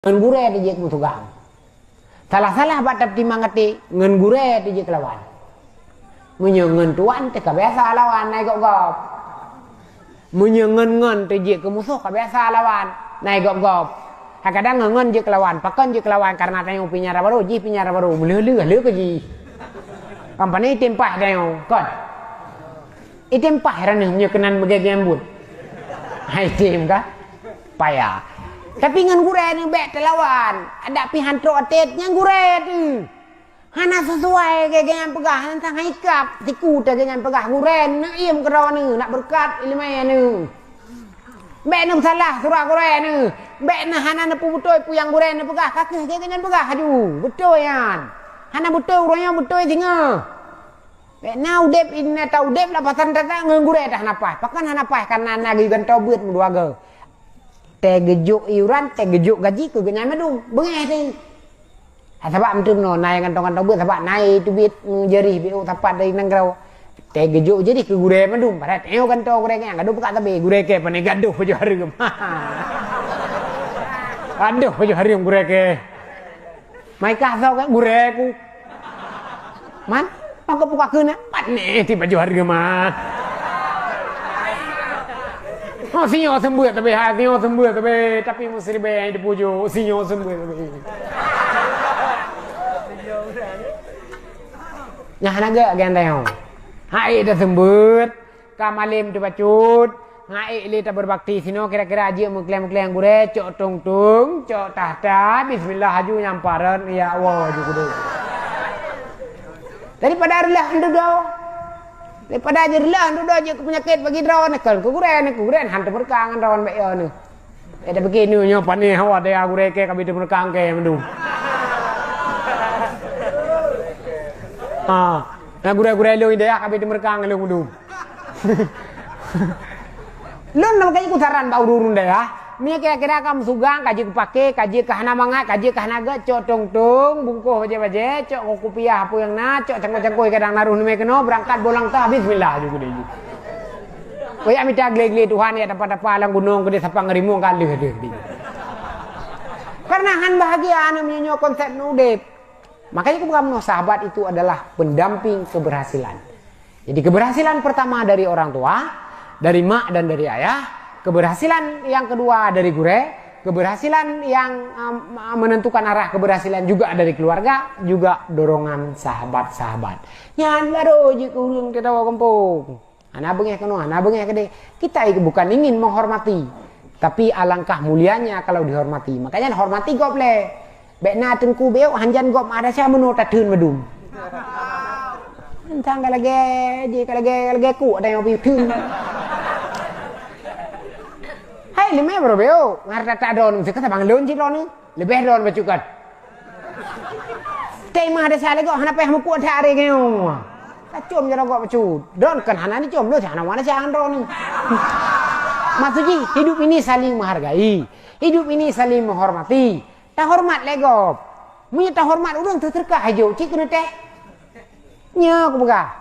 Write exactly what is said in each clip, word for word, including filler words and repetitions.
Ngon gurée teuh jeuet meutugang. Salah-salah bak tapeutimang até, ngon gurée teuh jeuet keulawan. Meunyoe ngon tuan teuh ka biasa lawan, na i gob-gob. Meunyoe ngon-ngon teuh jeuet keu musoh, ka biasa lawan, na i gob-gob. Kadang-kadang ngon-ngon jeuet keulawan, pakon jeuet keulawan, kareuna tanyoe pinyara barô, jih pinyara barô, meuleuh-leuh lé keu jih. Kampanye item paih tanyoe, kon. Item paih droeneuh meunyoe keunan meugée-gée buet. Hai item ka? Payah. Tapi ngon gurée neuh bék teulawan. Adak pih han trok até nyan gurée teuh. Hana sesuai lagée geuhnyan peugah, hana sang ikab. Siku teuh geuhnyan peugah gurée neuh iem keudroe neuh, nak beureukat iéleumé neuh. Bék neuh salah surah gurée neuh. Bék neuh hana neupeubeutôi peue nyang gurée neuh peugah, ka kheueh lagée geuhnyan peugah laju. Beutôi nyan. Hana beutôi uroe nyoe, beutôi singoh. Bék na udeb, inna ta udeb lah pasan tata ngon gurée teuh hana paih. Pakon hana paih? Kareuna na geugantoe beuet meudua goe. Teuh geujok iuran, teuh geujok gaji keu geuhnyan mandum. Beungéh teuh. Ha, sabab meuteumeunoe na nyang gantoe-gantoe beuet, sabab na teubiet, mm, jarih B O sapat dari nanggroe. Teuh geujok jarih keu gurée mandum. Padahai teuh gantoe gurée nyan, gadoh peugah sabe, gurée kée pane gadoh pajoh hareuem. Gadoh pajoh hareuem gurée kée. Mai kah soe kah gurée ku. Man, maka buka keunan, pat neh ti baju hareuem mah. Oh, sinyoe seumeubeuet tapi, ha, sinyoe seumeubeuet tapi, tapi musribée nyang dipujoe, sinyoe seumeubeuet tapi. Nyang hana geuh geuh tanyoe. Hai dah seumeubeuet. Ka malem teubacut, ngon ék lé tabeurbakti sinoe kira-kira jeuet meukleng-meukleng gurée, cok tong-tong, cok tahta, bismillah aju nyamparan, ya Allah aju kudeh. Daripada reulah dudoe. Daripada jeuet reulah dudoe jeuet keu peunyakét bagi droeneuh, kon keu gurée neuh, keu gurée han teumeureuka ngon droeneuh bék yo neuh. Eh, tapi keunoe nyoe pane hawa daya gurée kée ka bit teumeureuka kée mandum. Ha, na gurée-gurée lôn daya ka bit teumeureuka lôn mandum. Lôn na meukaji kusaran bak ureuëng-ureuëng daya. Meunyoe kira-kira ka meusugang, ka jeuet keu paké, ka jeuet keu hana mangat, ka jeuet keu hana gét, cok tong-tong, bungkôh bajée-bajée, cok kupiah peue nyang na, cok cangkôi-cangkôi kadang naroh neumé keunoe, beurangkat bolang tah, bismillah aju kudeh. Kaya mita glé-glé Tuhan ya tapa-tapa lam gunong keudeh sapang rimueng ka lheueh deh. Karena han bahagia aneuk meunyoe konsep udeb. Makanya kebuka meunoe sahabat itu adalah pendamping keberhasilan. Jadi keberhasilan pertama dari orang tua, dari mak dan dari ayah, keberhasilan yang kedua dari gurée, keberhasilan yang um, menentukan arah keberhasilan juga dari keluarga, juga dorongan sahabat-sahabat. Nyan baru jeuet keu ureuëng teuh tawa gampông. Hana beungéh keunoe, hana beungéh keudeh. Kita itu bukan ingin menghormati, tapi alangkah mulianya kalau dihormati. Makanya hormati gob lé. Bék na teungku bék hanjan gob madrasah meunoe tatheun meudum. Entang ka lagée, ji ka lagée, ka lagée kuk ada nyang pitheun. Hai, leumé baroe bék, ngar tata droeneuh, seukeu sabang lôn cit droeneuh. Leubeh droen bacut kon. Teuh mah desya lé gob hana payah meukuet that aré nyoe. Tacom jaroe gob bacut. Droen kon hana nicom, lôn hana wana jangan droen. Maksud jih, hidup ini saling menghargai. Hidup ini saling menghormati. Tahormat lé gob. Meunyoe tahormat ureuëng teuh teuka hijau, cit keuneuk teh. Nyoe kupeugah.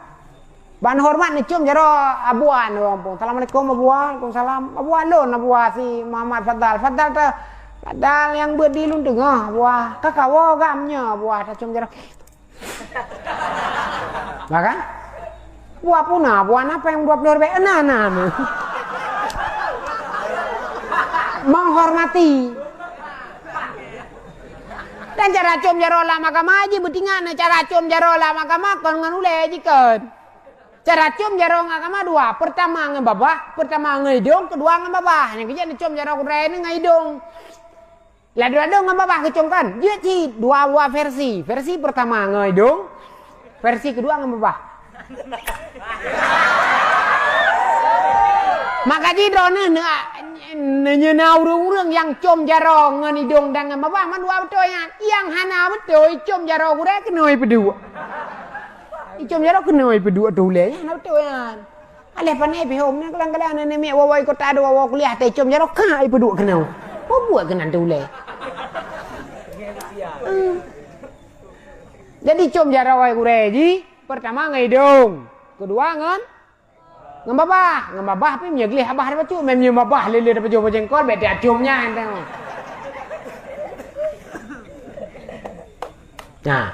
Ban horeumat neucom jaroe Abuan, ureuëng gampông. "Assalamualaikum, Abuan." "Waalaikumsalam." "Abuan lôn, Abuan si Muhammad Fadal." "Fadal teuh, Fadal nyang beuet di lôn teungoh, Abuan. Ka kawoe gam nyoe, Abuan, tacom jaroe." Bah kan? "Abuan puna, Abuan apa yang dua puluh ribèe?" "Nah, nah, nah." Menghormati. Dan cara com jaroe lam agama jih beutingat na cara com jaroe lam agama kon ngon ulèe jih kon. Cara com jaroe ngon agama dua, pertama ngon babah, pertama ngon idong, kedua ngon babah. Nyang keujeuet com jaroe gurèe ngon idong. Ladôm-ladôm ngon babah geucom kon. Jeuet cit dua, dua versi. Versi pertama ngon idong, versi kedua ngon babah. Maka jih droeneuh neu-, neu-, neu-, na ureuëng-ureuëng nyang com jaroe ngon idong dan ngon babah mandua beutôi nyan. Nyang hana beutôi com jaroe gurèe keunoe peuduek. Com jaroe keunoe peuduek tu ulèe nyan hana beutôi nyan. Aléh pané pih hom nyan kalang-kalang aneuk miet woe-woe kota dua woe kuliah teuh com jaroe ka ipeuduek keunoe. Peue buet keunan tu ulèe? Hmm. Jadi com jaroe gurèe jih Pertama ngon idong, keudua ngon, ngon babah. Ngon babah pih meunyoe gleh babah dapeucok, mé meunyoe babah lé-lé dapeucok bajengkol, bèk tiak com nyan teuh. Nah,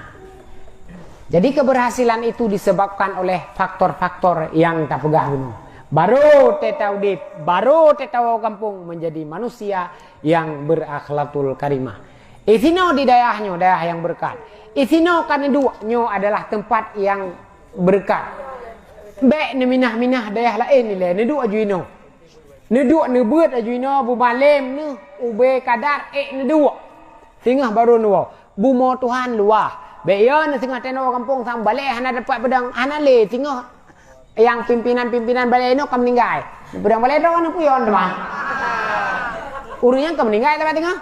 jadi keberhasilan itu disebabkan oleh faktor-faktor nyang tapeugah bunoe. Baru teuta udeb, baru teuta woe gampông menjadi manusia yang berakhlakul karimah. Isinoe di dayah nyoe, dayah yang berkat. Isinoe ka neuduek nyoe adalah tempat yang berkat. Bék neuminah-minah dayah laén ilée, neuduek aju inoe. Neuduek neubeuet aju inoe, bumalém neuh, ubé kadar ék neuduek. Singoh baru neuwoe. Bumoe Tuhan luwah. Bék yo neuh singoh teunoe gampông sang balée hana dapat peudong, hana lé singoh nyang pimpinan-pimpinan balée nyoe ka meuninggai. Peudong balée droe neuh puyon teuma. Ureuëng nyang ka meuninggai teuma singoh.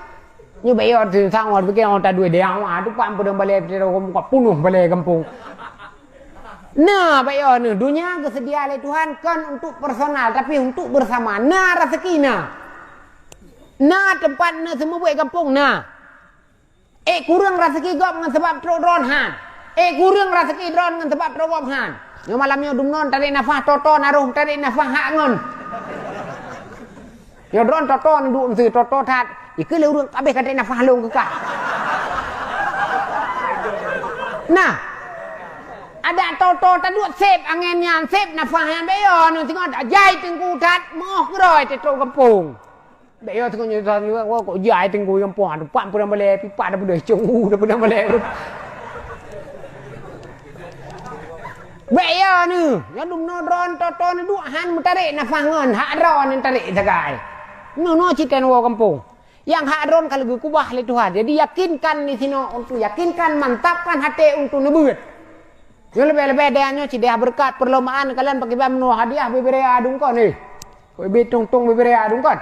Nyoe bék yo teuh sang wah pike oh ta dua deh awak tu pam peudong balée droe gampông ka punoh balée gampông. Nah, bék yo neuh, dunia geuseudia lé Tuhan kon untuk personal tapi untuk bersama. Na raseuki na. Na teumpat na seumeubeuet gampông na. Ék kureueng raseuki gob ngon sabab trok droen han. Ék kureueng raseuki droen ngon sabab trok gob han. Nyoe malam nyoe dumnon tarék nafah toto naroh tarék nafah hak ngon. Nyoe droen toto neuduek meuseu toto that. Ikeu lé ureueng kabeh ka tarék nafah lôn keu kah. Nah. Adak toto taduek seb angén nyan seb nafah nyan bék yo neuh singoh jai teungku that meuoh keurôi teutrok gampông. Bék yo teungoh nyoe, nyoe, nyoe, kok jai teungku gampông, aduh, pat peudong balée, pipat dah peudong, cong u dah peudong balée. Bék yo neuh, nyoe dumnoe droen toto neuduek han meutarek nafah ngon, hak droen neutarek sagai. Neunoe cit tan woe gampông. Nyang hak droen ka lheueh geukubah lé Tuhan. Jadi yakinkan di sinoe untuk yakinkan, mantapkan até untuk neubeuet. Nyoe leubeh-leubeh dayah nyoe cit dayah beureukat, perlombaan kalon pakriban meunoe hadiah bubé raya dungkon, eh. Bubé tong-tong bubé raya dungkon.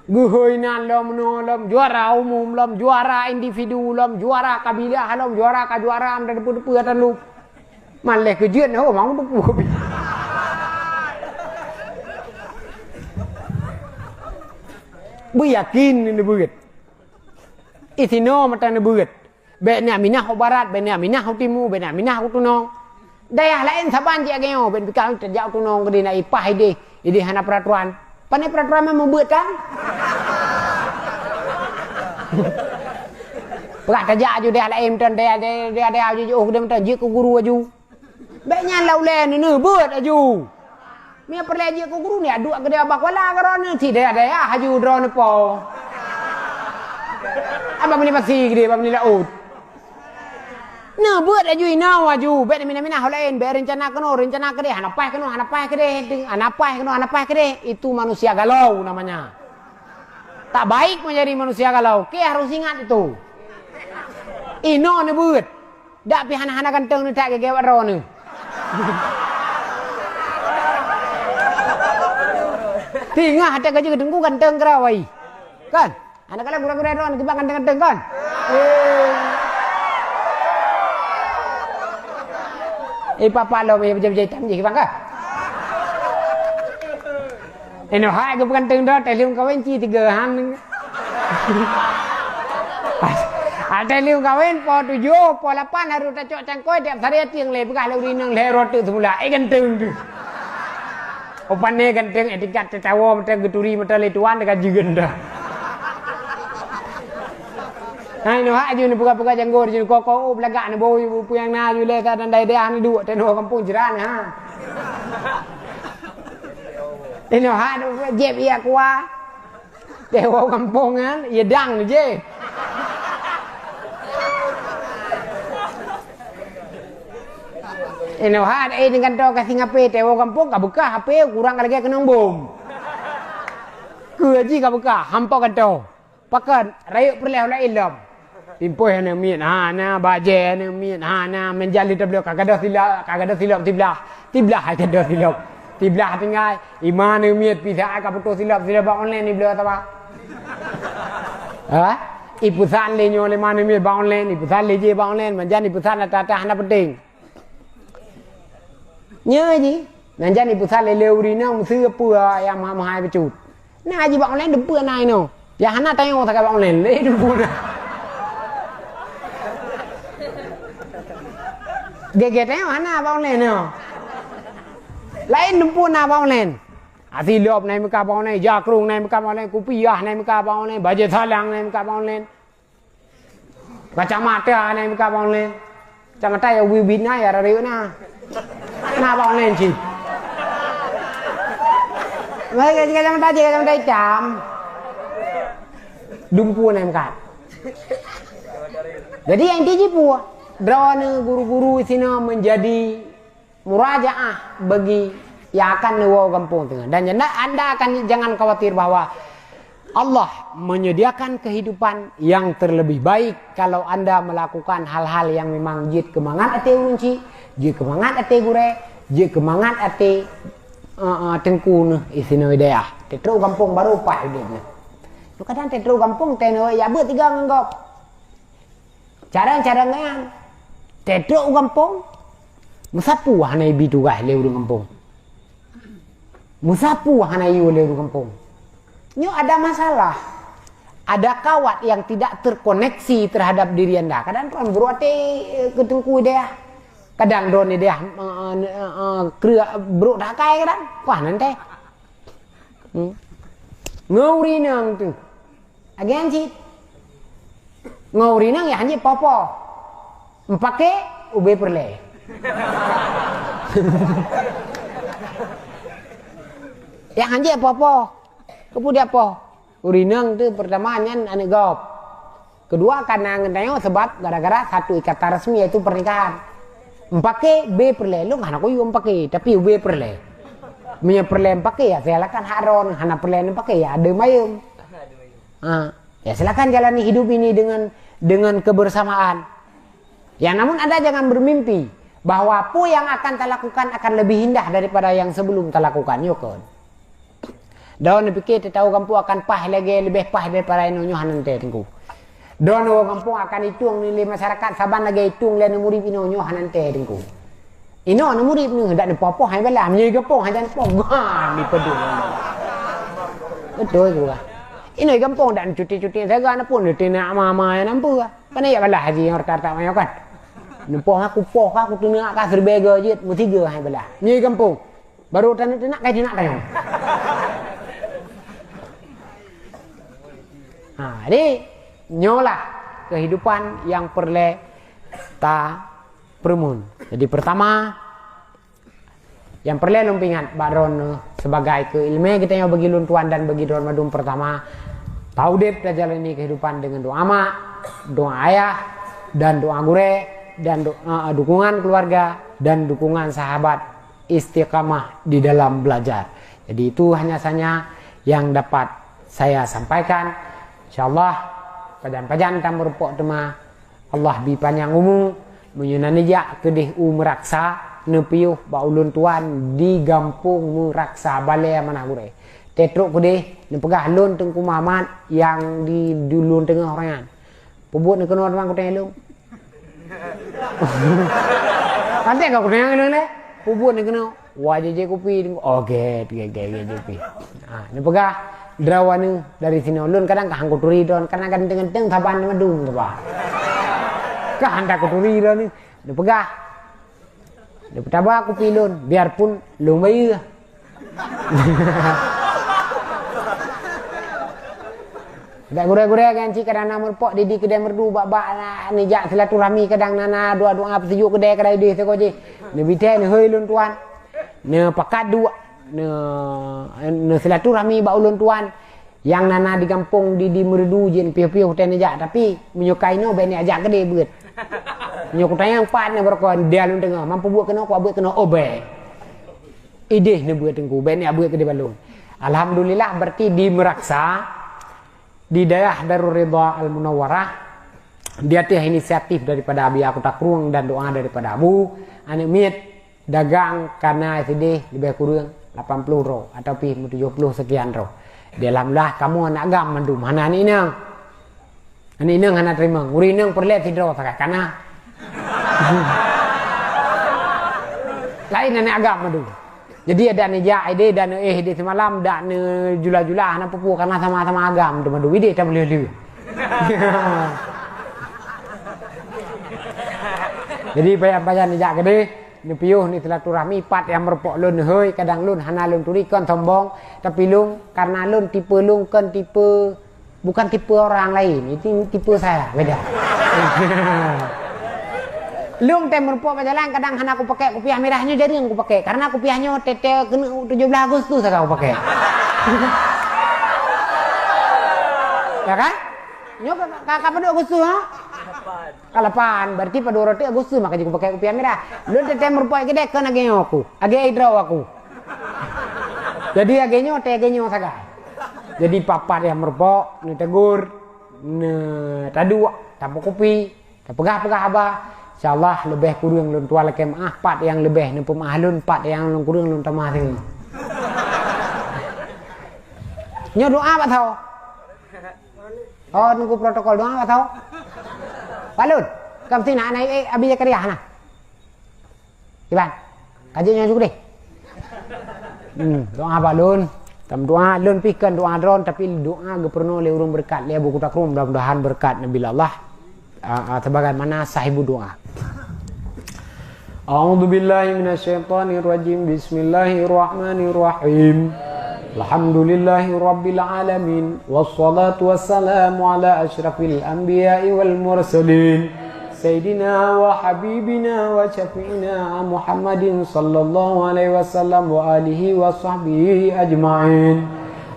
Geuhôi nan lom, meunoe lom, juara umum lom, juara individu lom, juara kabilah lom, juara ka juara, am, dan depu-depu atan lu. Man lé keujeuet, oh, mang depu. Beuyakin neubeuet. Isinoe mata neubeuet. Bék na minah u barat, bék na minah u timu, bék na minah u tunong. Dayah laén saban jih lagée nyoe, bék pika tajak u tunong keudeh na ipah ideh, ideh hana peuraturan. Pane peuraturan meubeut kan? Peugah tajak aju dayah laén meuton, dayah, dayah, dayah, dayah aju jiôh keudeh meuton, jeuet keu guru aju. Bék nyan lau lé neuneubeuet aju. Meunyoe peureulée jeuet keu guru ni, aduek keudeh Abah Kuala keu droeneuh, si dayah-dayah aju droeneuh po. Abah meuni pasi keudeh, abah meuni laôt. Neubeuet aju inoe aju, bék minah-minah ho laén, bék reuncana keunoe, reuncana keudeh, hana paih keunoe, hana paih keudeh, hana paih keunoe, hana paih keudeh. Itu manusia galau namanya. Tak baik menjadi manusia galau. Oke, harus ingat itu. Inoe neubeuet. Dak pih hana-hana ganteng neuh that gagée bak droeneuh. Singoh até ka jeuet teungku ganteng keurau ai. Kan? Hana kala gurée-gurée droeneuh kiban ganteng-ganteng kan? Eh. Eh, papa lom, eh, bejai-bejai tam jih kiban kan? Inoe hai geupeuganteng droe, teuh lheueh kawen ci tiga han. Ateueh lheueh kawen po tujoh, po lapan harôh tacok cangkôi tiep sari tieng lé peugah lé ureueng inong lhée uroe teuk seumula. Eh, ganteng teuh. Oh, pane ganteng, eh, tingkat teuh tawoe meuteun geuturi meuteun lé tuan teuka jeugen dah. Hai, noh, aju ni peugah-peugah janggor, aju ni koko, oh, belagak ni boi, peue nyang na aju lé ka dan dai-dai ni duek teunoh gampông jiran ha. Inoe hat jép iya kuah. Dewa gampông nyan, iya dang je. Inoe hat, eh, dengan tau kasih ngape, dewa gampông ka beukah hape, kurang ka lagée keunong bom. Keu ji ka beukah, hampa kantô. Pakon, rayeuk peureulée ulée ilom. Impôi hana miet, hana bajée hana miet, hana meunjali tabloe ka gadôh silop, ka gadôh silop siblah. Siblah hai gadôh silop. Siblah tinggai, iman miet pisa ka putôh silop, silop bak online ibloe sawa. Ha? Ipesan lé nyoe lé mana miet bak online, ipesan lé jih bak online, manjan ipesan ata-ata hana penting. Nyoe jih, nan jan ipesan lé-lé ureueng inong meuseu peue nyang meuhai-meuhai bacut. Na jih bak online deupeue na inoe. Nyang hana tanyoe sagai bak online, lé deupeue na. Gét-gét tanyoe hana bak online nyoe. Laén deupeue na bak online. Asilop na imeuka bak online, jakrong na imeuka bak online, kupiah na imeuka bak online, bajée salang na imeuka bak online. Kacamata na meukat bak online. Kacamata ya ubit-ubit na, ya rayeuk na. Na bak online cit. Kacamata cit, kacamata itam. Dumpeue na meukat. Jadi nyang inti jipeue, droeneuh guru-guru sinoe menjadi murajaah bagi yang akan neuwoe gampông teungoh. Dan anda, anda akan, jangan khawatir bahwa Allah menyediakan kehidupan yang terlebih baik kalau anda melakukan hal-hal yang memang jeuet keu mangat até ureueng chik, jeuet keu mangat até gurée, jeuet keu mangat até, eh, eh, teungku neuh, eh, sinoe dayah. Teutrok gampông baru paih udeb neuh. Kadang teutrok gampông teuh neuh ya beuet tiga ngon gob. Carang-carang nyan, teutrok u gampông, meusapeue hana ibi tugaih lé ureueng gampông. Meusapeue hana iyue lé ureueng gampông. Nyoe ada masalah. Ada kawat yang tidak terkoneksi terhadap diri anda. Kadang droen brok até, eh, keu teungku dayah. Kadang droen dayah, eh, eh, eh, kreueh brok takai kadang. Wah, nan teh. Hmm. Ngon ureueng inong tu. Agen cit. Ngon ureueng inong ya hanjeuet poh-poh. Meupaké ubé peureulée. Ya hanjeuet poh-poh. Keupeue dia poh? Ureueng inong tu pertama nyan aneuk gob. Kedua, karena ngon tanyoe sebab gara-gara satu ikatan resmi yaitu pernikahan. Meupaké bé peureulée, lôn hana kuyue meupaké, tapi ubé peureulée. Meunyoe peureulée meupaké ya silakan hak droen, hana peureulée meupaké ya adeuem ayeuem. Ha, ya silakan jalani hidup ini dengan, dengan kebersamaan. Ya namun anda jangan bermimpi bahwa apa yang akan talakukan akan lebih indah daripada yang sebelum talakukan. Nyoe kon. Droeneuh pike teuh u gampông akan paih lagée leubeh paih daripada inoe nyoe hana teuh teungku. Droeneuh u gampông akan itong lé masyarakat saban lagée itong lé aneuk murit inoe nyoe hana teuh teungku. Inoe aneuk murit neuh dak neupoh-poh hai balah, meunyoe gampông hana neupoh, gam dipeudong. Beutôi juga. Inoe gampông dak cuti-cuti saga na pun teunak mama nyang nampu. Kan ya balah haji nyang rata-rata manyok kan. Neupoh aku poh aku teunak ka seuribèe go jeuet meusiga hai balah. Meunyoe gampông. Baru teunak-teunak kai teunak tayong. Ha, jadi nyolah kehidupan yang peureulée ta peureumeun. Jadi pertama yang peureulée lôn peuingat bak droeneuh sebagai keu ileumé geutanyoe bagi lôn tuan dan bagi droen mandum pertama ta udeb ta jalani kehidupan dengan doa mak, doa ayah, dan doa gurée dan doa, dukungan keluarga dan dukungan sahabat istiqamah di dalam belajar. Jadi itu hanya saja yang dapat saya sampaikan. Insyaallah pajan-pajan tameureumpok teuma Allah bi panyang umu meunyoe na neujak keudeh u Meuraksa neupiôh bak ulôn tuan di gampông Meuraksa balée manah gurée. Teutrok keudeh neupeugah lôn Teungku Muhammad nyang di, di ulôn teungoh uroe nyan. Peubuet neukeunoe teuma kutanyong lôn. Pantai ka kutanyong lôn lé. Peubuet neukeunoe. Wah jijé kupi. Oke, oke, oke, oke, kupi. Ha, neupeugah droeneuh dari sinoe lôn kadang ka han kuturi droen karena ganteng-ganteng saban mandum tu bah. Ka han kuturi droeneuh. Neupeugah. Neupeutaba kupi lôn biarpun lôn bayeue. Dak gurée-gurée kan cit kadang na meureumpok di, di keudée meureudu bak-bak na, neujak silaturahmi kadang na, na doa-doa peusijuek keudée kadang ideh sigoe jih. Neubitée neuhôi lôn tuan. Neupakat duek, neu, neusilaturahmi bak ulôn tuan. Nyang na, na di gampông di, di meureudu jih piôh-piôh teuh neujak, tapi meunyoe ka inoe bék neujak keudeh beuet. Meunyoe kutanyong pat neuh beureukoh dia lôn teungoh, mampu buet keunoe, kubuet keunoe, oh bék. Ideh neubeuet teungku, bék neujak beuet keudeh bak lôn. Alhamdulillah berarti di Meuraksa di daerah Darul Ridha Al Munawwarah di atas inisiatif daripada Abi Aku Takrueng dan doa daripada Abu, aneuk miet dagang kana sideh lebih kurang lapan puluh droe atau pih tujuh puluh sekian droe. Di alhamdulillah kamoe aneuk agam mandum hana aneuk inong. Aneuk inong hana teurimong. Ureueng inong peureulée sidroe sagai kana. Laén aneuk agam mandum. Jadi ada neujak ideh dan eh di semalam dak neujula-jula hana pupu karena sama-sama agam tu mandum ideh tak boleh leu. Jadi payah-payah neujak keudeh. Neupiôh ni silaturahmi pat nyang meureumpok lôn neuhôi, kadang lôn hana lôn turi kon sombong, tapi lôn karena lôn tipe lôn kon tipe, bukan tipe orang lain, itu tipe saya beda. Lôn teumeureumpok bak jalan kadang hana kupakèk kupiah mirah nyoe, jareueng kupakèk. Karena kupiah nyoe teuntèe keuneuk tujoh blaih Agustus sagai kupakèk. Ya kan? Nyoe ka, ka, ka padub Agustus, ha? Ka lapan, berarti padub roti Agustus maka jikupakèk kupiah mirah. Lôn teuntèe meureumpok keudéh keu lagèe nyoe aku. Lagèe idroe aku. Jadi lagèe nyoe, teuntèe lagèe nyoe sagai. Jadi pat-pat nyang meureumpok, neutegur, neutaduek, tapeukupi, tapeugah-peugah haba. Insya Allah leubeh kureueng lôn tuan lakèe meu'ah, pat nyang leubeh neupeumeu'ah lôn, pat nyang lôn kureueng lôn tamah singoh. Nyoe doa bak soe? Oh, nunggu protokol doa bak soe? Pak Lut, kam sina aneuk, eh, Abi Zakaria na. Iban, ka jeuet nyan syukur deh. Hmm, doa bak lôn. Tam doa lôn pih kon doa droen, tapi doa geupeurunoe lé ureueng beureukat lé Abu Kuta Krueng, mudah-mudahan beureukat Nabi Allah, ah, ah, sebagaimana sahibu doa. A'udzu billahi minasyaitonir rajim. Bismillahirrahmanirrahim. Alhamdulillahi rabbil alamin. Wassalatu wassalamu ala asyrafil anbiya'i wal mursalin. Sayyidina wa habibina wa syafi'ina Muhammadin sallallahu alaihi wasallam wa alihi wa sahbihi ajma'in.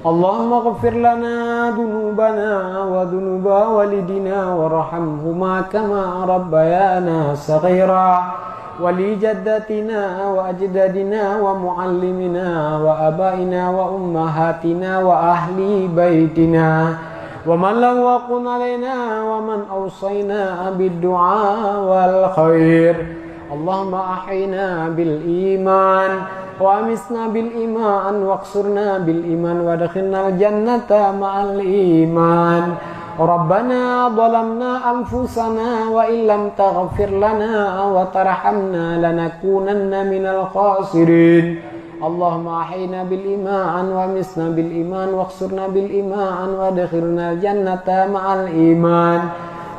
Allahumma ghfir lana dzunubana wa dzunuba walidina warhamhuma kama rabbayana shaghira. Wa li jaddatina wa ajdadina wa muallimina wa abaina wa ummahatina wa ahli baitina wa man lahu haqqun alaina wa man awsayna bid du'a wal khair. Allahumma ahyina bil iman wa amitna bil iman wahsyurna bil iman wa adkhilnal jannata ma'al iman. Rabbana zalamna anfusana wa illam taghfir lana wa tarhamna lanakunanna minal khasirin. Allahumma ahyina bil iman wa amitna bil iman wahsyurna bil iman wa adkhilnal jannata ma'al iman.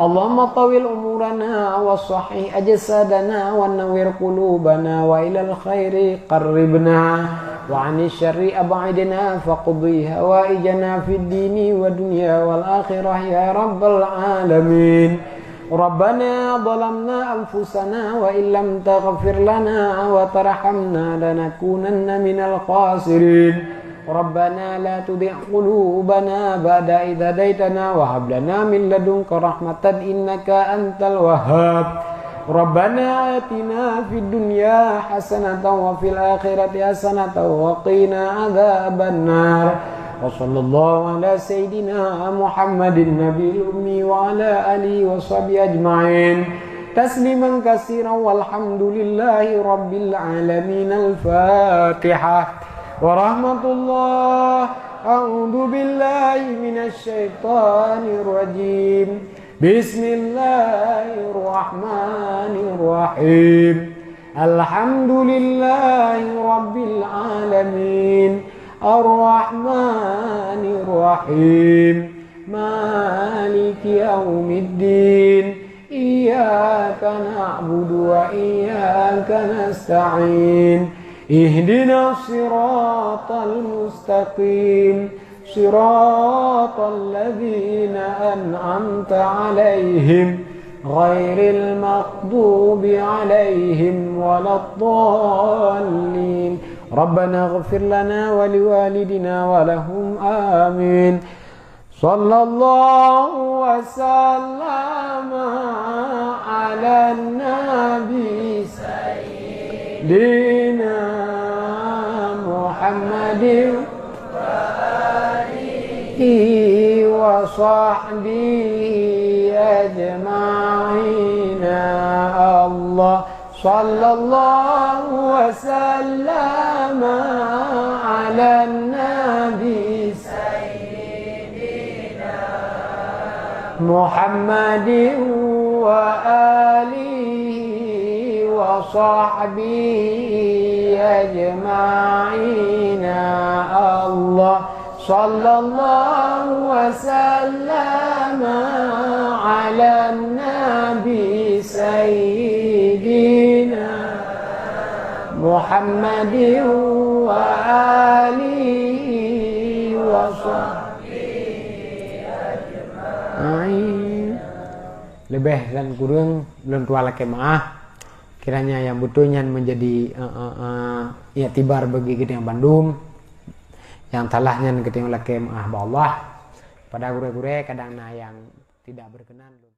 Allahumma tawwil umurana wa sahhih ajsadana wa nawwir qulubana wa ilal khairi qarribna wa 'anis syarri ab'idna faqdi hawaijana fid dini wa dunya wal akhirah ya rabbal alamin. Rabbana zalamna anfusana wa illam taghfir lana wa tarhamna lanakunanna minal khasirin. Rabbana la tuzigh qulubana ba'da idh hadaytana wa hab lana min ladunka rahmatan innaka antal wahhab. Rabbana atina fid dunya hasanatan wa fil akhirati hasanatan wa qina adzabannar. Wa sallallahu ala sayyidina Muhammadin nabiyil ummi wa ala alihi wa sahbihi ajma'in. Tasliman katsiran walhamdulillahi rabbil alamin. Al-Fatihah. Wa rahmatullah. A'udzu billahi minasy syaithanir rajim. Bismillahirrahmanirrahim. Alhamdulillahi rabbil alamin. Arrahmanirrahim. Maliki yaumiddin. Iyyaka na'budu wa iyyaka nasta'in. Ihdinas siratal mustaqim. Siratal ladzina an'amta 'alaihim, ghairil maghdubi 'alaihim waladdallin. Rabbana ighfir lana wa liwalidina wa lahum. Amin. Sallallahu wa sallama 'alan nabi sayyidina Muhammadin wa sahbihi ajma'in. Allah, sallallahu wa sallama 'alan nabi sayyidina Muhammadin wa alihi wa sahbihi ajma'in. Allah, sallallahu wa sallama 'alan nabi sayyidina Muhammadin wa alihi wa sahbihi ajma'in. Leubeh dan kureueng lôn tuan lakée meuáh. Kiranya nyang beutôi nyan meunjadi, eh, eh, eh, iktibar bagi geutanyoe bandum. Nyang salah nyan geutanyoe lakée meuáh bak Allah. Pada gurée-gurée kadang na nyang tidak berkenan.